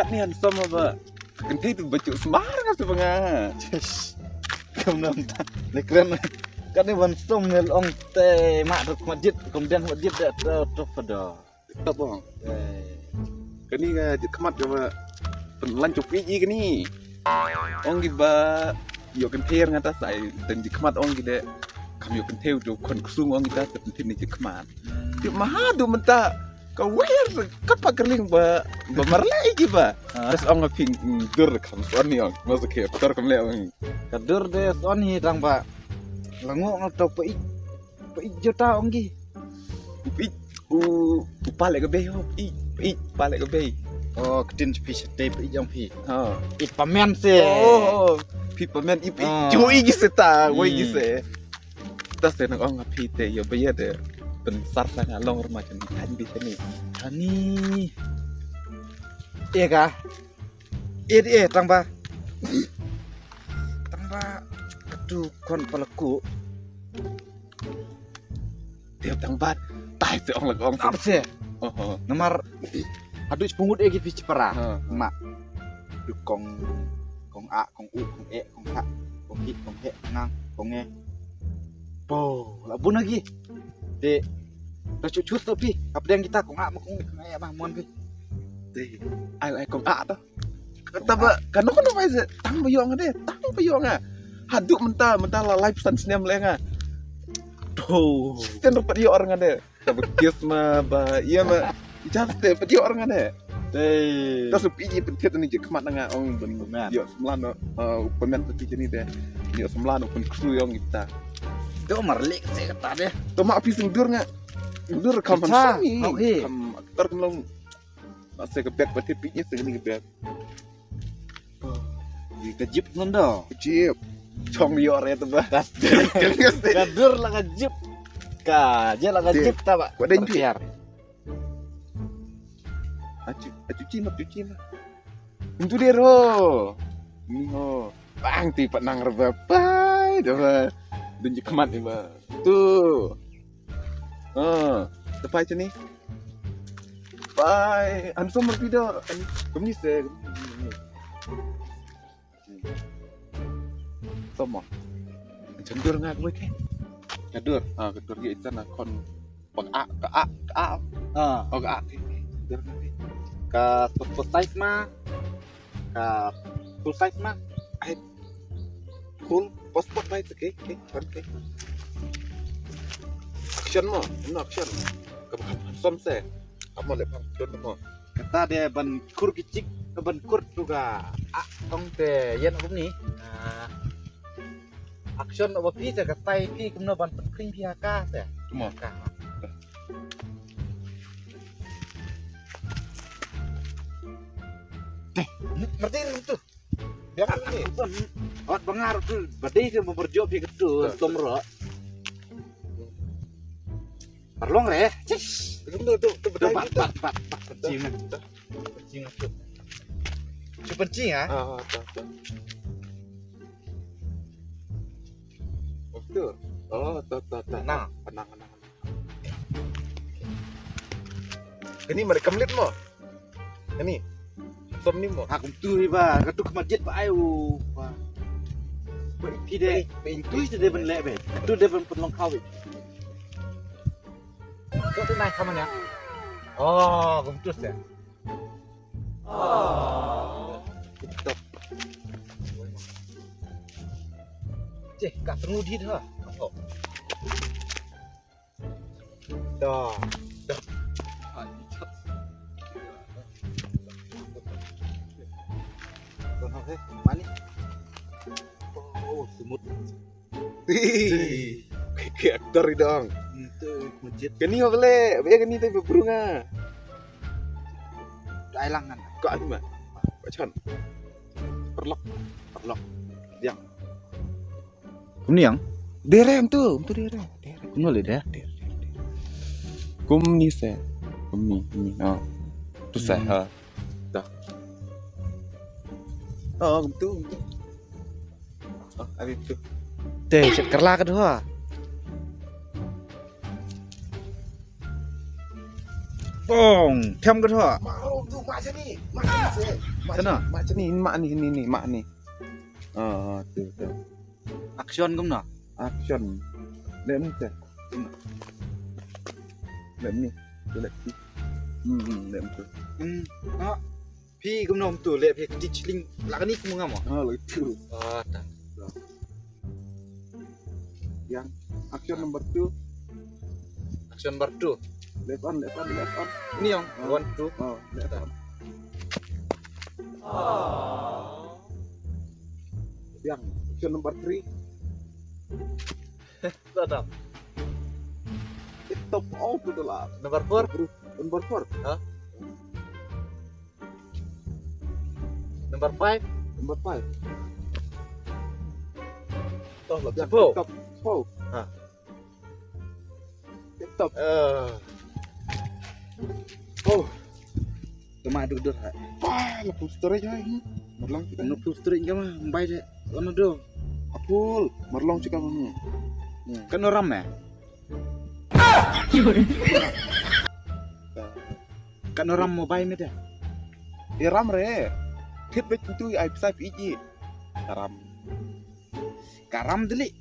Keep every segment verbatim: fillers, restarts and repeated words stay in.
Katne handsome ba. Ka kynthei tu ba ju sumar nga tu ba nga. Kam nam ta. Ne kren. Katne handsome ne long te ma tu khmat jit, kam den khmat jit da tu tu pada. Tap ong. Eh. Kani nga jit khmat ka ba. Pynlan chup iji kani. Ong ki ba. Ïoh kynthei nga ta sai dan jit khmat ong ki de. Kam ïoh kynthei tu khon ksung ong ki ta sa pynthit ni jit khmat. Jit maha du mynta. Ka wer ka pa kerling ba ba marle iji ba. Ah. Tas ong a ping dur kam son ni ong. Masa ke tor kam le ong. Ka dur de son ni tang ba. Lango ngal to pa ik. Pa ik jota ong gi. Ip ik u u pale ka bei ho. Ik ik pale ka bei. Oh, ktin phi sete pa ik jong phi. Ha. Ik pamen se. Oh, oh. Phi pamen ip ik. Ah. Jo igi seta, wei igi se. Hmm. Ta se nang ong phi te yo ba ya de. Pensar sa nga long rumah kani kan bi kani. Kani. Ega. Eh, eh, tang ba. Tang ba. Katu kon palaku. Te tang ba. Tai se ong la ong. Apa se? Oh, oh. Namar. Aduh, pungut eh gitu cepara. Ha, ha. Mak. Du kong, kong a, kong u, kong e, kong ha, kong hi, kong he, kong ngang, kong e. Po, la bun lagi. Te. Ta chu chu to pi. Apa yang kita kong a, kong u, kong e, ma mon pi. Te. Ai ai kong a to. Kata ba kano kano mai se tang ba ïoh nga de, tang ba ïoh nga. Haduh mynta mynta la lai phew san snem le nga. To. Ten rupat ïoh orang nga de. Ta ba kiss ma ba ïa ma. Just te pat ïoh orang nga de. Te. Ta sup iji pynthit ni je khmat nga ong ban ïoh semlan no. Uh, pynmen pynthit ni de. Ïoh semlan no pynkhru ïong kita. To marlik se kata de. To ma phi sing dur nga. Dur kam pan sini. Kam aktor kam long. Ase ka bag ba thip ïa se kani ka bag. Di ka jeep ngan do. Jeep. Chong yor ïa ta ba. Ka dur la ka jeep. Ka je la ka jeep ta ba. Wa deng jeep. Acu acu cima acu cima. Ntu der ho. Ni ho. Bang ti pat nang reba pai da ba. Dun ji khmat ni ba. Tu. Ah, tepai sini. Pai, an som pido. Kami se. Toma. Jandur nga kwe ke. Jandur. Ah, jandur ye itan akon. Bang a, ka a, ka a. Ah. Oh, ka a. Jandur nga kwe. Ka full size ma. Ka full size ma. Ai. Cool. Passport bai tu ke, ke, ke. Action mo, no action. Ka ba handsome se. Amo le pang don mo. Kata de ban kur ki chik, ban kur tu ka. Ah, ong te yen ong ni. Ah. Action ba pi te ka tai pi kumno ban pen kring pi ha ka se. Mo. Ka. Martin tu. Biang ni. Ot bangar tu badai tu berjop pi ketu tomro. Perlong re. Cis. Tu tu tu badai. Bat bat bat bat pencing. Pencing tu. Cu pencing ah. Ah, tu tu. Oh tu. Oh tu tu tu. Nah, penang penang. Kani mari kamlit mo. Kani. Som ni mo. Aku tu ri ba, katu kemat jit ba ai u. Ba. Pi de. Tu de ben le be. Tu de ben pun long khawi. Kau tu nai kaman ya. Oh, aku tu se. Oh. Cih, ka tengudi dah. Oh. Dah, dah. Dah, eh, mani. Oh, semut. Hi. Ke aktor i dong. Itu masjid. Kani ho bele, be kani te berunga. Dai langan. Ko anu ma. Pachan. Perlok. Perlok. Yang. Kumni yang? Dereng tu, tu dereng. Kumno le deh? Kumni se. Kumni, kumni. Ha. Tu se, ha. Dah. Oh, tu. Oh, abi tu. Te, chet kerla ka dua. Kong, them ka thoh. Ma, oh, tu, ma jani, ma jani. Sana? Ma jani, ma ni, ni, ni, ma ni. Ah, ah, tu, tu. Action kumno? Action. Lem ni te. Lem ni. Tu lem ni. Hmm, hmm, lem tu. Hmm, ah. Phi kumno tu leh phi kti chling. Lak ni kumno ngam? Ah, lak tu. Ah, ta. Yang action number two. Action number two. Left on, left on, left on. Ni yang Ah. one, two. Oh, left on. Yang action number three. Sadam. Top out tu lah. Number four. Number four. Ha? Number five. Number five. Top lah. Top. Top. Ha. Top. Eh. Oh. Tama duduk ha. Wah, la full storage hai. Marlong kita. No full storage kama, mbai de. Ono do. Apul, marlong chika mami. Kan orang meh. Kan orang mobile meh de. Iram re. Kit bet tu ai pisa piji. Karam. Karam dili.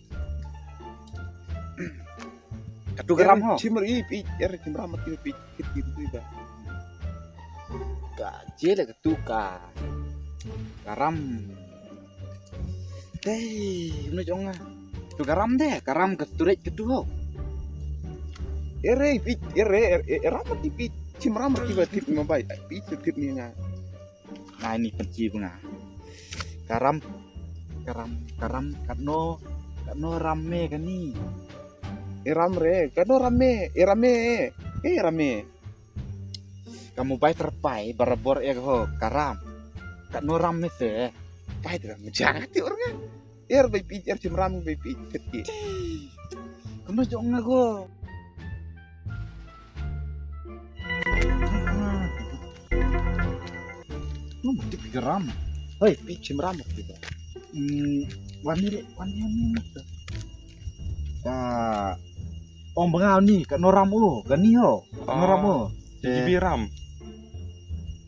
Katu karam ho. Chimar i pi er chimram mati pi kit kit tu ba. Ka jele katu ka. Karam. Tei, mano jong nga. Tu karam de, karam ka turet katu ho. Ere pi ere ere ram mati pi chimram mati ba tip mabai pi tip ni nga. Ngai ni pynchi ba nga. Karam, karam, karam, katno, katno ram me kani. E ram re, katno ram me, e ram me, e ram me. Kamu bai terpai, barabor e ho, karam. Katno ram me se. Pai te ram, jang ti orang. Er bai pi, er chim ram bai pi, keti. Kamu jong nga go. Lu mesti pi ram. Hei, pi chim ram kita. Hmm, wani re, wani ani mata. Ya, ong bangau ni, katno ram u, kani ho, katno ram u. Jibi ram.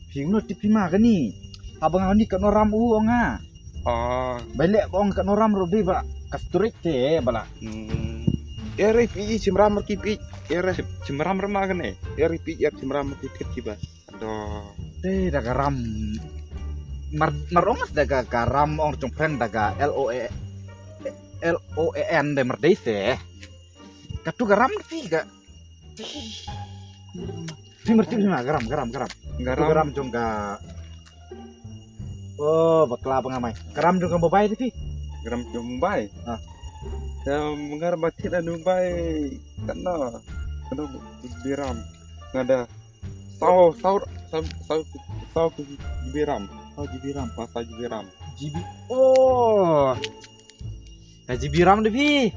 Pi mano tipi ma kani. Abang ni katno ram u ong nga. Oh. Balik ong katno ram ro dei ba. Ka storage te bala. Hmm. Ere pi chim ram ki pi. Ere. Chim, chim ram ram ma kane. Ere pi er chim ram ki tet ki ba. Aduh. Te da ka ram. Mar, mar ong da ka, ka ram ong chung preng da ka L O A L O A N de mar dei se. Katu ka ram ti ka. Ti mer ti ma garam garam garam. Garam. Garam jong ka. Oh, bakla ba nga mai. Garam jong ka mobile ti. Garam jong mobile. Ah. Ya mengar ba ti da mobile kana. Kana biram. Ngada. Sau sau sau sau biram. Sau biram. Pas sau biram. G B. Oh. Ka G B ram de phi.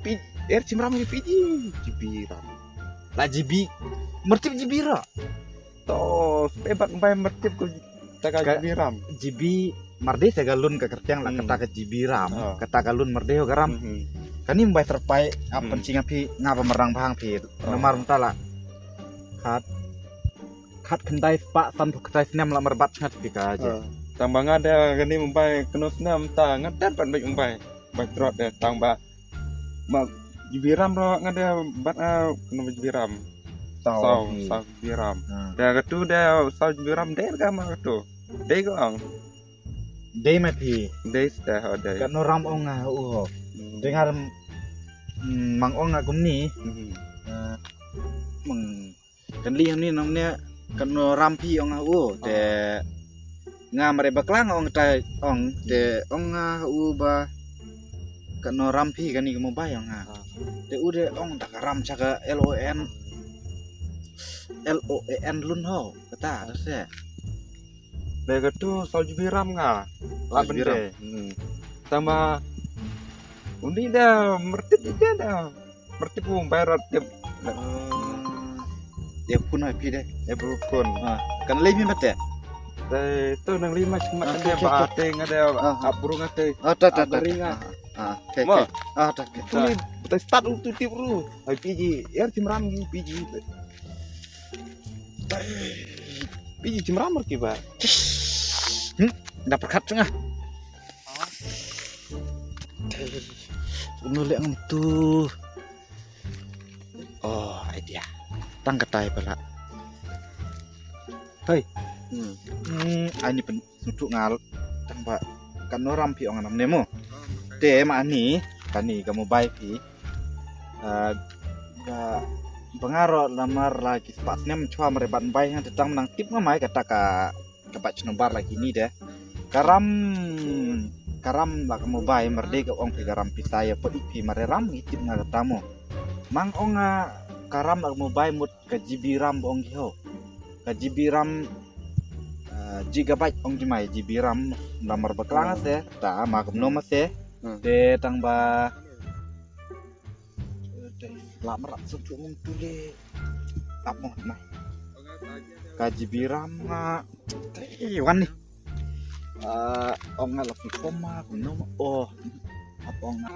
Pi, er chim ram ki pi ji, G B ram. La G B, mertip G B ra. To, sepe bat mbai mertip ko taka G B ram. G B, mar dei te ka lun ka kertiang la kata ka G B ram, kata ka lun mar dei ho ka ram. Kani mbai terpai, ap penching api, nga ba merang bhang phi. Namar mta la. Kat, kat kendai sepak, san tu kendai senem la merbat ngat phi ka je. Tang ba nga da kani mbai keno senem ta, nga da bat mbai mbai. Ba trot de tang ba. Ma jibiram ro nga de bat a keno jibiram. Sau, sau jibiram. Da katu de sau jibiram de ka ma katu. De ko ang. Dei ma phi. Dei sta ho dei. Kano ram ong nga u ho. Dengar mang ong nga kumni. Mang kan li ni nong ne kano ram phi ong nga u te nga mare baklang ong ta ong te ong nga u ba kano ram phi kani ka mobile ong nga. Te u de ong da ka ram cha ka L O N L O A N lun ho kata se. Dei katu sau jibiram nga. Sau jibiram. Tama undi da mertip ida da. Mertip u bai rot tip. Ya pun ai pi de. Ya pun. Kan lei mi mate. Dei tu nang lima semat de ba te nga de abrung ate. Ah, ta ta ta. Abring nga. Ah, okay, okay. Ah, okay, okay. Tuli, tai start u tu tip ru. Ai piji, er chimram gi piji. Piji chimram mar ki ba. Hmm, da perkat tengah. Unu le ang tu. Oh, idea. Tang katai pala. Hei. Hmm. Hmm, ani pen sutuk ngal tang ba kan noram pi ong anam nemo. Te ma ani kani ka mobile pi. Ah, ga bangaro lamar la ki spat nem chwa mare ban bai hang tetang menang tip ngamai kata ka ka batch number la kini de. Karam karam la ka mobile merde ka ong pi karam pi saya pa ipi mare ram ngi tip nga kata mo. Mang ong nga karam la ka mobile mut ka G B ram ong ki ho. Ka G B ram, ah, gigabyte ong ki mai G B ram lamar baklang se ta ma kumno ma se. Hmm. Te tang ba la marap sum tu ngum tu le. Ap mo na. Ka G B ram nga. Te wan ni. Ah, ong nga la ki koma kumno ma. Oh. Ap ong nga.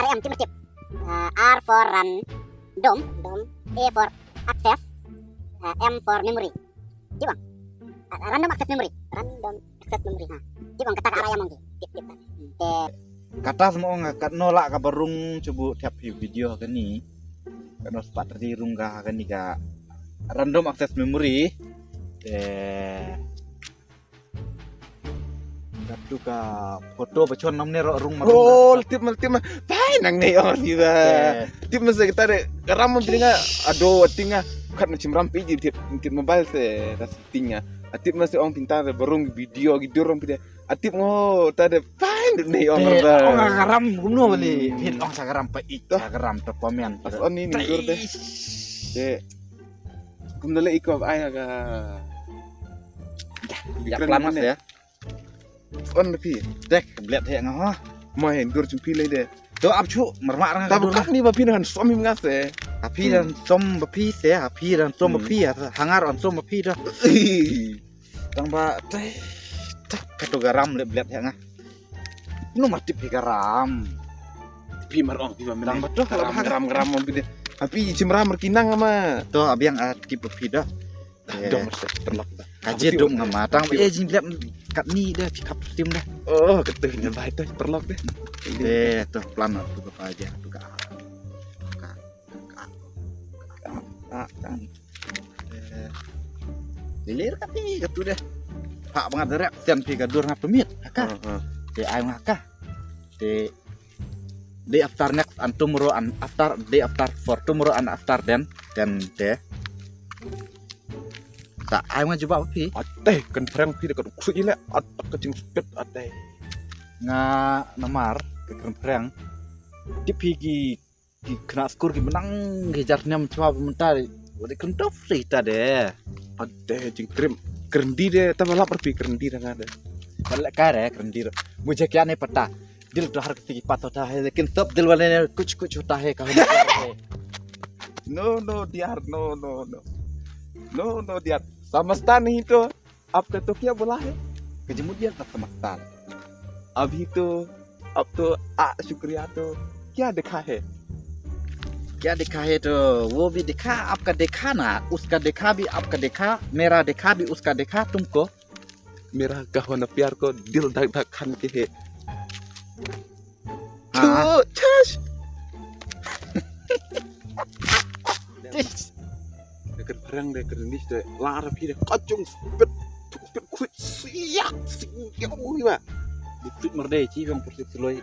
R M tip tip. Ah, R for random, dom. A for access, ah, M for memory. Tip bang. Ah, random access memory. Random access memory. Ha. Tip bang kata ka R M ong ki. Tip tip. Te kata semua ong kat no la ka barung cubu tiap video kani. Kat no sepat tadi rung ka kani ka random access memory. Te katu ka photo bachon namne ro rung ma rung. Oh, tip mal tip mal. Pai nang ne ong si ba. Eh. Tip mal se kita de ram mal tinga ado tinga kat na chimram pi ji tip tip mobile se ras tinga. Atip mal se ong pinta de barung video gi durung pi de. Atip ngo ta de pai ne ong. Eh, ba ong ka ram kumno bali. Hmm. Phin ong sa ka ram pa ik sa ka ram to comment. As on ni ni dur de. De. Kumno le iko ai ka. Ya plan mas ya. On phi. Dek blet he nga ha. Mai dur jumpi le de. To ap chu marma rang. Ta buka ni ba phi han som him nga se. Aphi dan som ba phi se, aphi dan som ba phi ha hangar on som ba phi da. Tang ba te. Ka to garam le blet he nga. No ma tip he garam. Phi mar ong phi ba men. Tang ba to garam garam garam phi de. Aphi chimram mar kinang ma. To abiang a tip phi da. Dom se perlok da. Ka je dum nga matang eh jing lep kat ni da chikap tim da. Oh, ketu ni bai tu perlok de. De tu plan tu ka pa je tu ka. Ka. Ka. Ka. Lilir ka pi ka tu de. Pak bangat derek sen pi ka dur nga pemit. Ka. Te ai nga ka. Te day after next and tomorrow and after day after for tomorrow and after then then te. Sa ai nga jubab phi. Ate kan prank phi dekat uksuk ile at ka jing spit ate. Nga namar ka kan prank. Tip phi ki ki kena skur ki menang ki jar nem chwa mentari. Wadi kan top free ta de. Ate jing krim. Kerendi de ta balap phi kerendi de nga de. Balik kare kerendi. Mujhe kya nahi pata. दिल तो हर किसी की बात होता है, लेकिन सब दिल वाले ने कुछ कुछ होता है, कहानी है। No, no, dear, no, no, no. No, no, dear. समझता नहीं तो आपका तो क्या बोला है? कि मुझे तो समझता है। अभी तो, अब तो, आ, शुक्रिया तो क्या देखा है? क्या देखा है तो वो भी देखा, आपका देखा ना, उसका देखा भी, आपका देखा, मेरा देखा भी, उसका देखा, तुमको। मेरा का होना प्यार को दिल धक धक खान के है। हाँ। छो, छश। Kan prank de kan nis de lar phi de kachung spit tuk spit khuit siak siak ni ba. Di khuit merde chi bang persit seloi.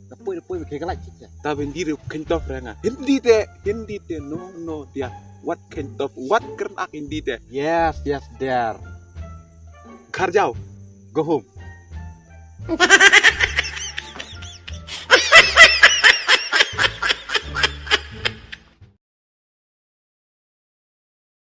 Dapoi dapoi ke galak chi. Ta ben diri kento prank. Hindi de, Hindi de, no, no, dia. What kind of, what kren ak Hindi de? Yes, yes, there. घर जाओ। Go home।